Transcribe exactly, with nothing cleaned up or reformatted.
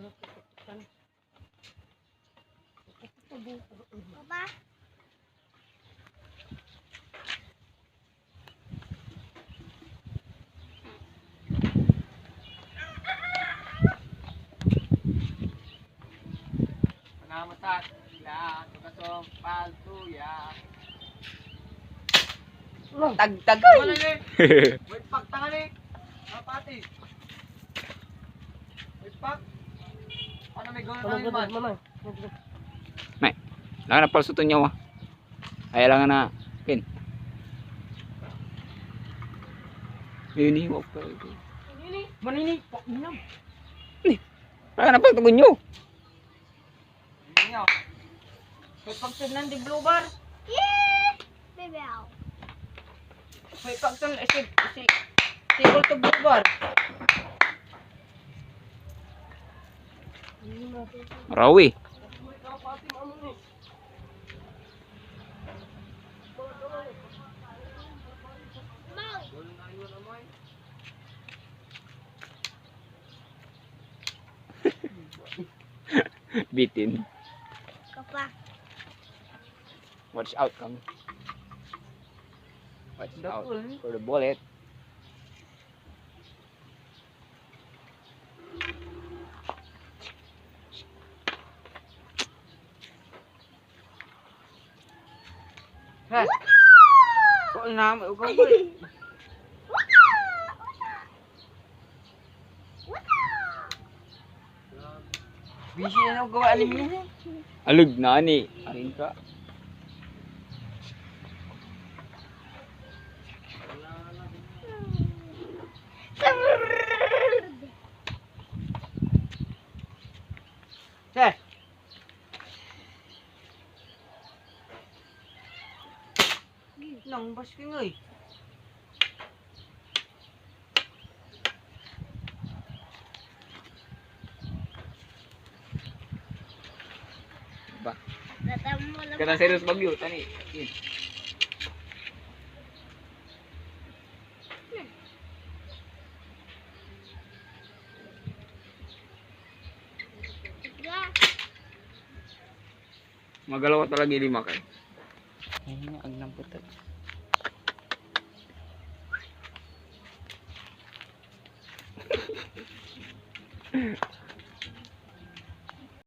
Papa. Panamatak, ya, tukasong, palto, ya. Tagtagay. Wala ni. Wait, pagtangan ni. Kapati. Wait, pag. Ano may gawin Ano, tayo man? Ano? Nay, lang na palso to niya, wa. Ay, lang na. Pin. Yun, yun, okay. Manini, pakinam. Ni, lang na palso to niyo. May pagtun nan di blue bar. Yee! Baby, ow. May pagtun, eh, si, si, si Gold to blue bar. Rawi. Bitin. Kapa. Watch out, kami. Watch out for the bullet. Ha? Ko na, ko ko. Busy na ako gawa ni Mini. Aleg na ni. Aring ka. Sir. Nang basking, oy. Ba? Kada serious bagyo, tani. Yun. Magalaw talaga yung lima, kay. Ayun, agnang puti.